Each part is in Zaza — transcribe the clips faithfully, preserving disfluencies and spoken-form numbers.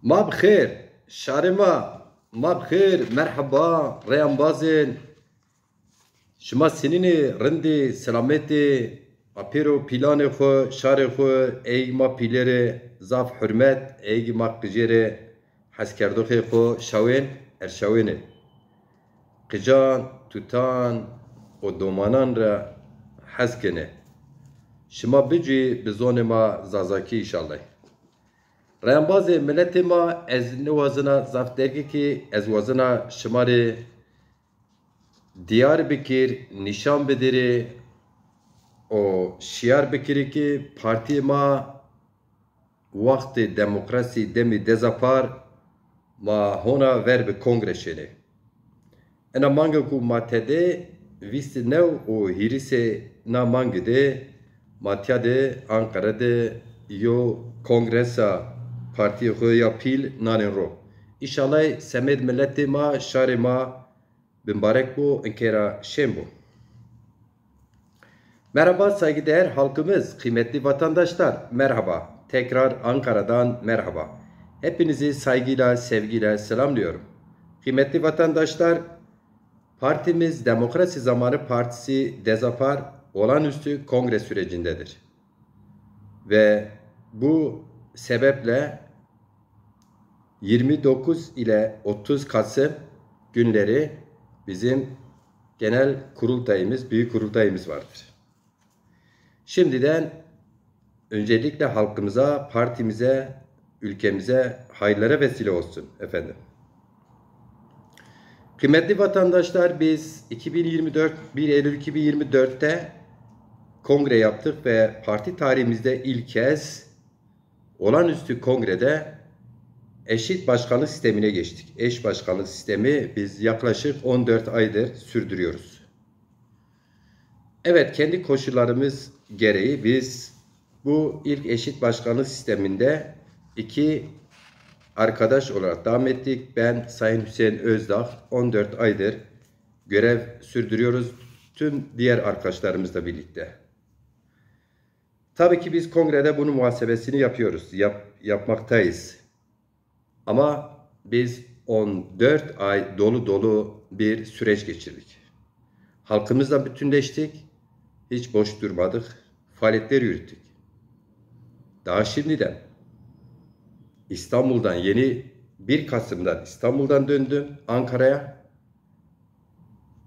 Ma bi xêr, şarê ma. Ma bi xêr, merheba, reyambazên. Şima sinînî rindî, selametî, ma pêro pîlanê xwu, şarê xwu, ey ma pîlêrê zaf hurmet, ey ma qijêrê heskerdoxê xwu şawên, erşawênê. Qican, tutan û domanan ra hes kenê. Şima bicûyî bi zonê ma zazakî înşallah. Reyambazê miletê ma, ez nêwazena zaf dergî kî, ez wazena şima rê dîyar bikir, nîşan bidirî û şîyar bikirî kî partîyê ma wextê demokrasî demî dezapar ma hona ver bi kongre şênê. Ena mange ku ma tede vîst û new û hîrisê na mange de ma tîya de Anqara de yo kongresa partîyê xo ya pîl nanên ro. Înşallah semêd miletê ma, şarê ma bimbarek bo, inkê ra şên bo. Merhaba saygıdeğer halkımız, kıymetli vatandaşlar, merhaba. Tekrar Ankara'dan merhaba. Hepinizi saygıyla, sevgiyle selamlıyorum. Kıymetli vatandaşlar, partimiz Demokrasi Zamanı Partisi Dezapar olağanüstü kongre sürecindedir. Ve bu sebeple yirmi dokuz ile otuz Kasım günleri bizim genel kurultayımız, büyük kurultayımız vardır. Şimdiden öncelikle halkımıza, partimize, ülkemize hayırlara vesile olsun efendim. Kıymetli vatandaşlar, biz iki bin yirmi dört, bir Eylül iki bin yirmi dörtte kongre yaptık ve parti tarihimizde ilk kez olağanüstü kongrede eşit başkanlık sistemine geçtik. Eş başkanlık sistemi biz yaklaşık on dört aydır sürdürüyoruz. Evet, kendi koşullarımız gereği biz bu ilk eşit başkanlık sisteminde iki arkadaş olarak devam ettik. Ben, Sayın Hüseyin Özdağ, on dört aydır görev sürdürüyoruz tüm diğer arkadaşlarımızla birlikte. Tabii ki biz kongrede bunun muhasebesini yapıyoruz, yap-, yapmaktayız. Ama biz on dört ay dolu dolu bir süreç geçirdik. Halkımızla bütünleştik, hiç boş durmadık, faaliyetler yürüttük. Daha şimdiden İstanbul'dan yeni, bir Kasım'dan İstanbul'dan döndüm Ankara'ya.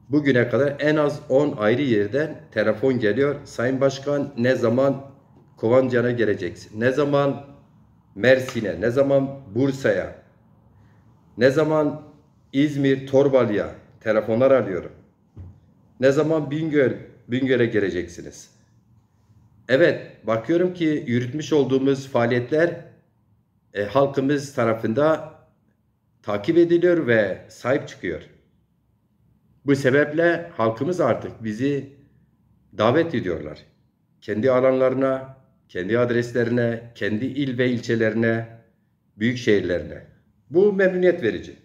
Bugüne kadar en az on ayrı yerden telefon geliyor. "Sayın Başkan, ne zaman Kovancan'a geleceksin? Ne zaman Mersin'e? Ne zaman Bursa'ya? Ne zaman İzmir, Torbalı'ya?" Telefonlar alıyorum. "Ne zaman Bingöl, Bingöl'e geleceksiniz?" Evet, bakıyorum ki yürütmüş olduğumuz faaliyetler, e, halkımız tarafında takip ediliyor ve sahip çıkıyor. Bu sebeple halkımız artık bizi davet ediyorlar. Kendi alanlarına, kendi adreslerine, kendi il ve ilçelerine, büyük şehirlerine. Bu memnuniyet verici.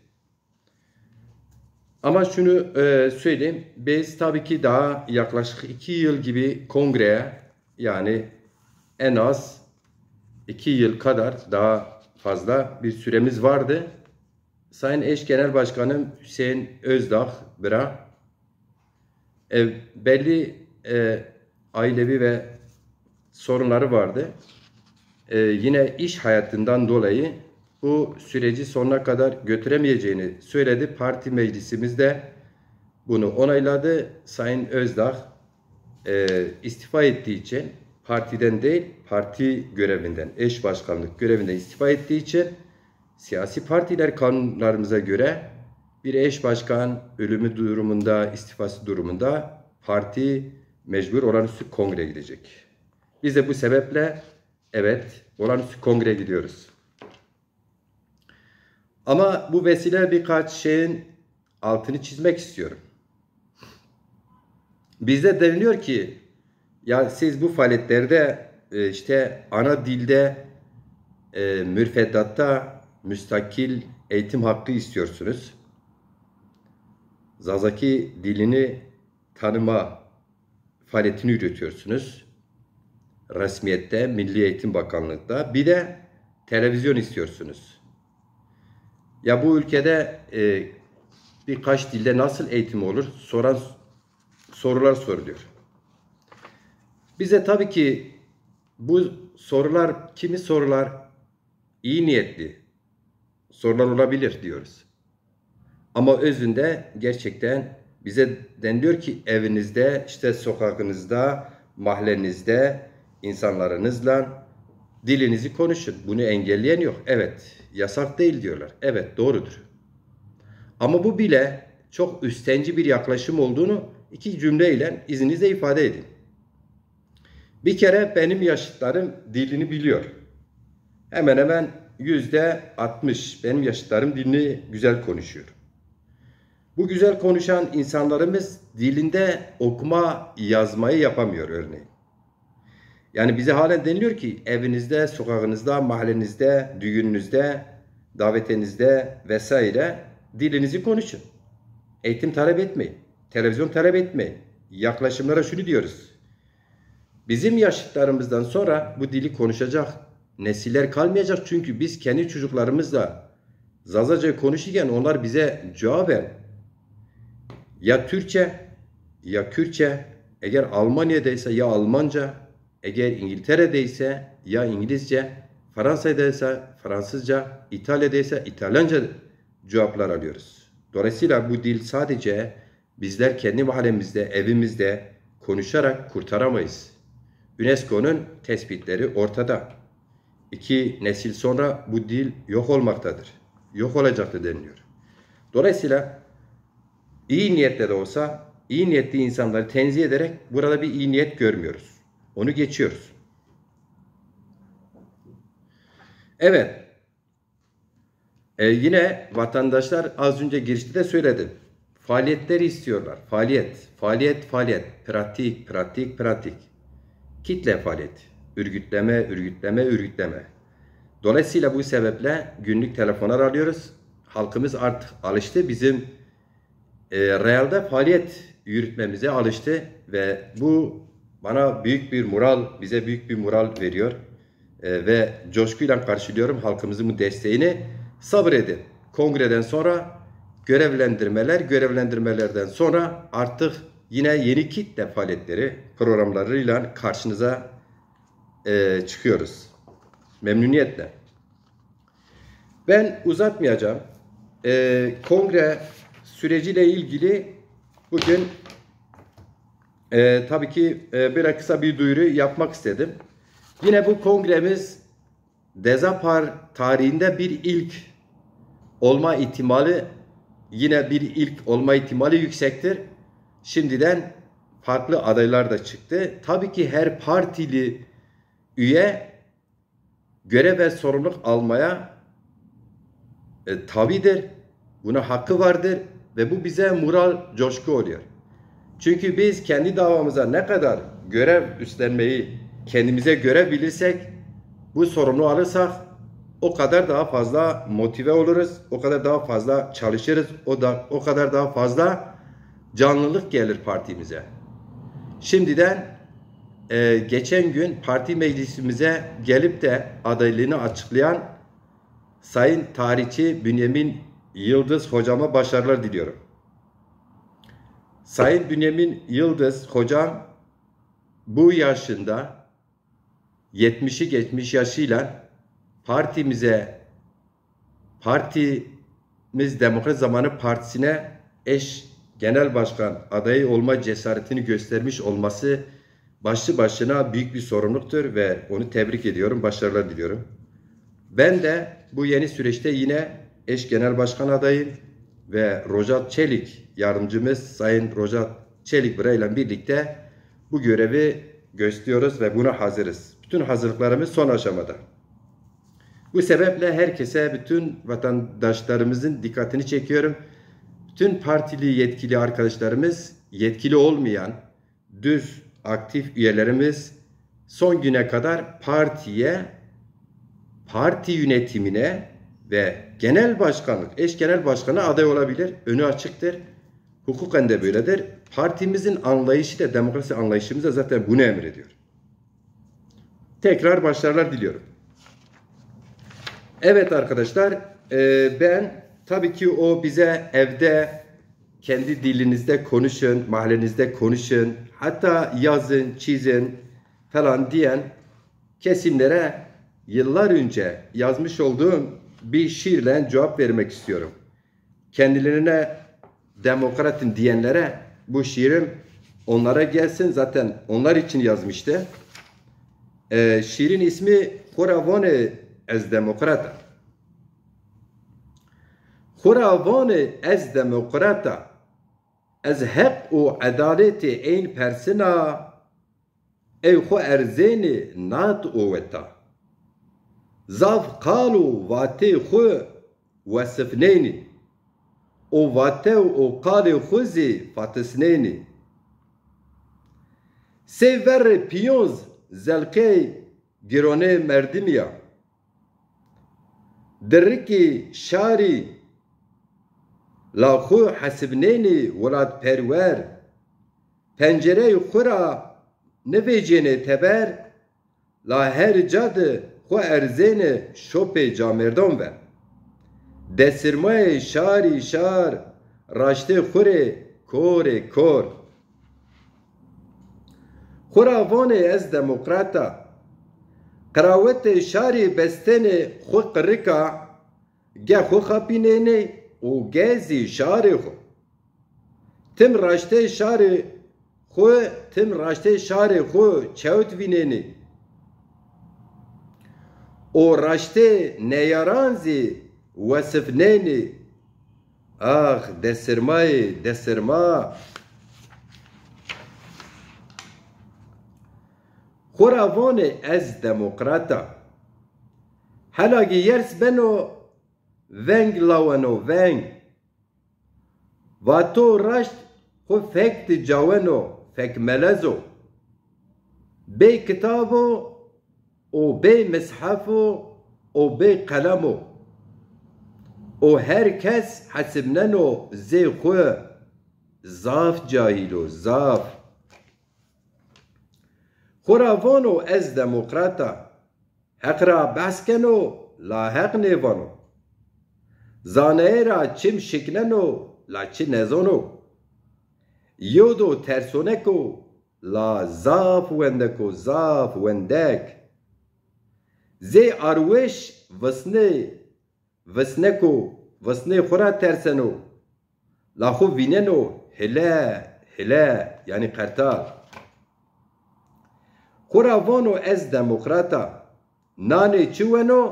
Ama şunu, e, söyleyeyim, biz tabii ki daha yaklaşık iki yıl gibi kongreye, yani en az iki yıl kadar daha fazla bir süremiz vardı. Sayın eş Genel Başkanım Hüseyin Özdağ bira, e, belli, e, ailevi ve sorunları vardı. E, yine iş hayatından dolayı bu süreci sonuna kadar götüremeyeceğini söyledi. Parti meclisimiz de bunu onayladı. Sayın Özdağ, e, istifa ettiği için, partiden değil, parti görevinden, eş başkanlık görevinden istifa ettiği için siyasi partiler kanunlarımıza göre bir eş başkan ölümü durumunda, istifası durumunda parti mecbur olağanüstü kongreye gidecek. Biz de bu sebeple, evet, olağanüstü kongreye gidiyoruz. Ama bu vesile birkaç şeyin altını çizmek istiyorum. Bizde deniliyor ki, ya siz bu faaliyetlerde, e, işte ana dilde, e, müfredatta müstakil eğitim hakkı istiyorsunuz. Zazaki dilini tanıma faaliyetini yürütüyorsunuz. Resmiyette, Milli Eğitim Bakanlığı'nda. Bir de televizyon istiyorsunuz. Ya bu ülkede e, birkaç dilde nasıl eğitim olur? Soran sorular soruluyor. Bize tabii ki bu sorular, kimi sorular iyi niyetli sorular olabilir diyoruz. Ama özünde gerçekten bize deniliyor ki evinizde, işte sokağınızda, mahallenizde insanlarınızla dilinizi konuşun. Bunu engelleyen yok. Evet, yasak değil diyorlar. Evet, doğrudur. Ama bu bile çok üstenci bir yaklaşım olduğunu iki cümleyle izninizle ifade edeyim. Bir kere benim yaşıtlarım dilini biliyor. Hemen hemen yüzde altmış benim yaşıtlarım dilini güzel konuşuyor. Bu güzel konuşan insanlarımız dilinde okuma yazmayı yapamıyor örneğin. Yani bize halen deniliyor ki evinizde, sokağınızda, mahallenizde, düğününüzde, davetenizde vesaire dilinizi konuşun. Eğitim talep etmeyin. Televizyon talep etmeyin. Yaklaşımlara şunu diyoruz. Bizim yaşıtlarımızdan sonra bu dili konuşacak nesiller kalmayacak. Çünkü biz kendi çocuklarımızla Zazaca konuşurken onlar bize cevaben ya Türkçe, ya Kürtçe, eğer Almanya'daysa ya Almanca, eğer İngiltere'deyse ya İngilizce, Fransa'daysa Fransızca, İtalya'daysa İtalyanca cevaplar alıyoruz. Dolayısıyla bu dil sadece bizler kendi mahallemizde, evimizde konuşarak kurtaramayız. UNESCO'nun tespitleri ortada. İki nesil sonra bu dil yok olmaktadır. Yok olacaktır deniliyor. Dolayısıyla iyi niyetle de olsa, iyi niyetli insanları tenzih ederek burada bir iyi niyet görmüyoruz. Onu geçiyoruz. Evet. E, yine vatandaşlar az önce girişte de söyledi. Faaliyetleri istiyorlar. Faaliyet, faaliyet, faaliyet. Pratik, pratik, pratik. Kitle faaliyeti. Örgütleme, örgütleme, örgütleme. Dolayısıyla bu sebeple günlük telefonlar alıyoruz. Halkımız artık alıştı bizim e, realde faaliyet yürütmemize alıştı ve bu bana büyük bir moral, bize büyük bir moral veriyor. E, ve coşkuyla karşılıyorum halkımızın bu desteğini. Sabır edin. Kongreden sonra görevlendirmeler, görevlendirmelerden sonra artık yine yeni kitle faaliyetleri programlarıyla karşınıza e, çıkıyoruz. Memnuniyetle. Ben uzatmayacağım. E, kongre süreciyle ilgili bugün e, tabii ki e, bir kısa bir duyuru yapmak istedim. Yine bu kongremiz Dezapar tarihinde bir ilk olma ihtimali, yine bir ilk olma ihtimali yüksektir. Şimdiden farklı adaylar da çıktı. Tabii ki her partili üye görev ve sorumluluk almaya e, tabidir. Buna hakkı vardır ve bu bize moral, coşku oluyor. Çünkü biz kendi davamıza ne kadar görev üstlenmeyi kendimize görev bilirsek, bu sorumluluğu alırsak o kadar daha fazla motive oluruz, o kadar daha fazla çalışırız, o da o kadar daha fazla canlılık gelir partimize. Şimdiden e, geçen gün parti meclisimize gelip de adaylığını açıklayan Sayın tarihçi Bünyamin Yıldız hocama başarılar diliyorum. Sayın Bünyamin Yıldız hocam bu yaşında yetmişi geçmiş yaşıyla partimize, partimiz Demokrat Zamanı Partisi'ne eş genel başkan adayı olma cesaretini göstermiş olması başlı başına büyük bir sorumluluktur ve onu tebrik ediyorum, başarılar diliyorum. Ben de bu yeni süreçte yine eş genel başkan adayım ve Rojat Çelik, yardımcımız Sayın Rojat Çelik burayla birlikte bu görevi gösteriyoruz ve buna hazırız. Bütün hazırlıklarımız son aşamada. Bu sebeple herkese, bütün vatandaşlarımızın dikkatini çekiyorum. Bütün partili yetkili arkadaşlarımız, yetkili olmayan düz aktif üyelerimiz son güne kadar partiye, parti yönetimine ve genel başkanlık, eş genel başkana aday olabilir. Önü açıktır. Hukuken de böyledir. Partimizin anlayışı da, demokrasi anlayışımız da zaten bunu emrediyor. Tekrar başarılar diliyorum. Evet arkadaşlar, e, ben Tabii ki o bize evde kendi dilinizde konuşun, mahallenizde konuşun, hatta yazın, çizin falan diyen kesimlere yıllar önce yazmış olduğum bir şiirle cevap vermek istiyorum. Kendilerine demokratım diyenlere bu şiirim onlara gelsin. Zaten onlar için yazmıştı. Ee, şiirin ismi Xora Vone Ez Demokrata. Xora vane ez demokrat a, ez heq û edaletê eyn persina, ey xwu erzênê nat oweta. Zaf qal û vatê xwu wesifnênî û vatew û qalê xwu zî fatisnênî. Sey verrê pîyonz zelqey gironê merdimî ya. Dirikî şarî la xwu hesibnênî welatperwer, pencerey xwu ra nivêcênê teber, la her ca di xwu erzênê şopê camêrdon ver. Desirmayê şarî şar raştê xwu rê korê kor. Xwu ra vonê ez demokrat a. Qirawetê şarî bestênê xwu qirik a, ge xwu xapînênê û ge zî şarê xwu. Tim raştê şarê xwu, tim raştê şarê xwu çewt vînênê. Û raştê neyaran zî wesifnênê. Ax, desirmayê, desirma. Xwu ra vonê ez demokrat a. Hela ki yers beno, veng laweno, veng. Vato raşt xwu fek di caweno, fek melez o. Bey kitab o û bey mishef o û bey qelem o. Û her kes hesibneno zê xwu zaf cahîl o, zaf. Xwu ra vono ez demokrat a. Heq ra behs keno, la Heq nêvano. Zanayê ra çim şikneno, la çi nezano. Yew do tersonek o, la zaf wendek o, zaf wendek. Zey arweş visnê, visnek o, visnê xwu ra terseno. La xwu vîneno hile, hile, yanî qertal. Xwu ra vono ez demokrat a. Nanê çi weno,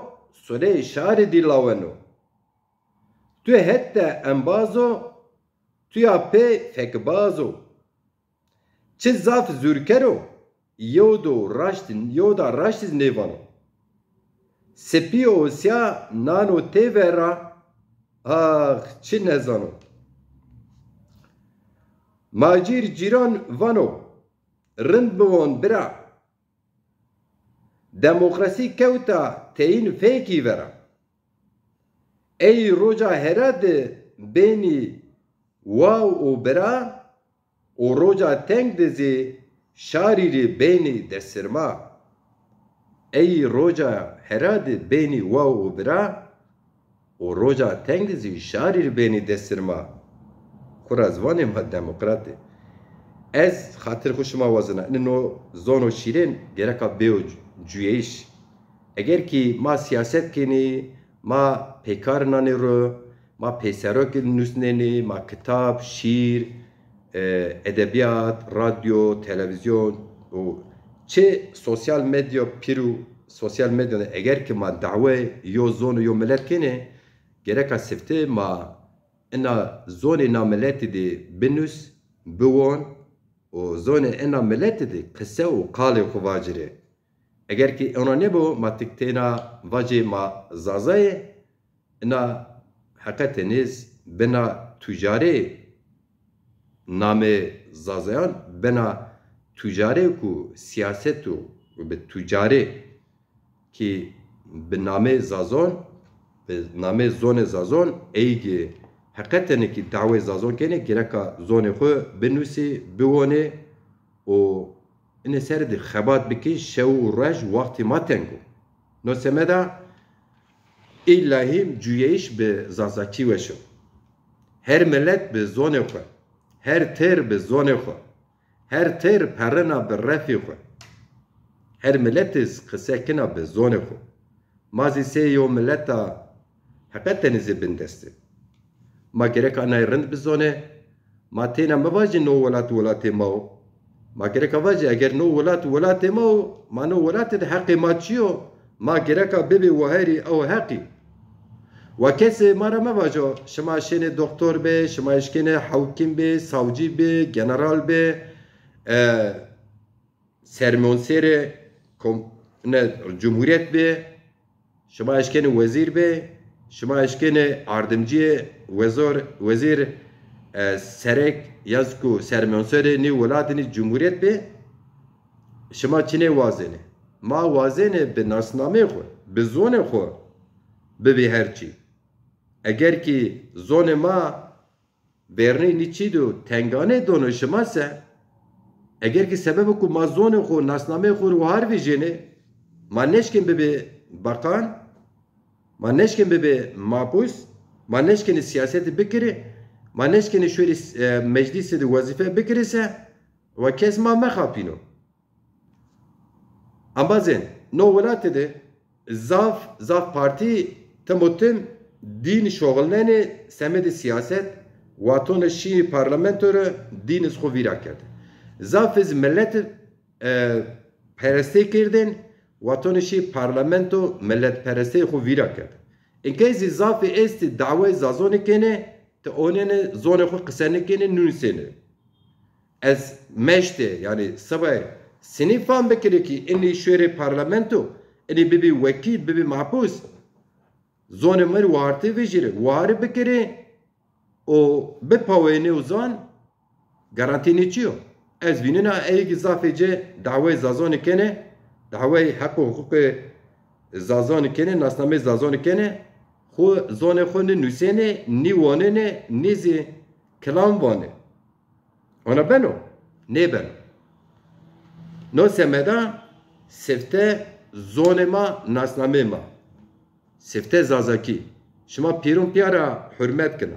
suleyê şarî dî laweno. Tu het de embaz o, tu ya pê fekbaz o. Çi zaf zûrker o, yew do raşt, yew da raşt iz nêvano. Sipî û sîya nano têver ra, ax, çi nezano. Macîr cîran vano, rind biwon bira. Demokrasî kewta teyîn fêkî vera. Ey roca hera di bênî waw û bira û roca teng di zî şarî rî bênî desirma. Ey roca hera di bênî waw û bira û roca teng di zî şarî rî bênî desirma. Xwu ra zî vanê ma demokrat ê. Ez xatir xwu şima wazena. Ini no zono şîrên gereka bêyo cu-, cuyeyîş. Eger ki ma sîyaset kenî, ma pêkar nanê ro, ma pêserok nusnenî, ma kitab, şîr, e, edebîyat, radyo, televîzyon û çi sosyal medya pîr û sosyal medya de eger ki ma dawê yo zon û yo milet kenê, gereka sifte ma ina zonê na miletî de binus, biwon û zonê ina miletî de qise û qalê xwu vacirê. Eger ki ona nêbo, ma tik têna vacê ma Zaza yê, ina heqetê nêz bina tucarê namê Zazayan, bina tucarê ku sîyaset û bi tucarê ki bi namê Zazon, bi namê zonê Zazon, ey ki heqetene ki dawê Zazon kenê, gereka zonê xwu binusê, biwonê û inê ser de xebat bikê, şew û roj wextê ma teng o. No semeda Îllahîm cuyeyîş bi zazakî weş o. Her milet bi zonê xwu, her têr bi zonê xwu, her têr perrina bi refî xwu. Her milet iz qise kina bi zonê xwu. Ma zî sey yo milet a, heqetenî zî bindest ê. Ma gereka inay rind bizonê. Ma têna mevajê no welat welatê ma o. Ma gereka vajê eger no welat welatê ma o, ma no welatê de heqê ma çi yo? Ma gereka bibê waherî ew heqî. Wa kesê ma ra mevajo, şima şênê doktor bê, şima eşkenê hewkîm bê, savcî bê, general bê, e, sermiyonserê kom-, ne, cumhuriyet bê, şima eşkenê wezîr bê, şima eşkenê ardimciyê wezor-, wezîr, e, serek, ya zî ku sermiyonserê nî welatê nî cumhuriyet bê, şima çinê wazenê? Ma wazenê bi nasnameyê xwu, bi zonê xwu bibê her çî. Eger kî zonê ma vernî nî çî do tengane dono şima se, eger kî sebebo ku ma zonê xwu, nasnameyê xwu ro wahar vejênê, ma neşkên bibê bakan, ma neşkên bibê mapus, ma neşkenê sîyasetî bikirê, ma neşkenê şorî, e, meclîsî de wezîfe bikirê se, wa kes ma mexapîno. Embazên, no welatî de zaf, zaf partî tim û tim dîn şoxilnenê semedê sîyaset, watonê şî parlamento ro dîn iz xwu vîra kerde. Zaf iz milet, e, perestey kerdên, watonê şî parlamento miletperesteyê xwu vîra kerde. Inkey zî zafî estî dawayê zazonî kenê, ti onenê zonê xwu qise nêkenê, nunusênê. Ez meştê, yanî sibay sinî fam bikirê kî inî şuêrê parlamento, inî bibî wekîl, bibî mehbus, zonê mi rê wahartî vijîrê, waharî bikirê û bipaweynê û zan garantî nê çi yo. Ez vînena ey kî zafê ci dawayê zazonî kenê, dawayê heq û huquqê zazonî kenê, nasnameyê zazonî kenê, xwu zonê xwu nî nusênê, nî wanenê, nî zî kilam vanê. Ona beno? Nêbeno. No semeda sifte zonê ma, nasnameyê ma. Sifte zazakî. Şima pîrûn pîya ra hurmet kena.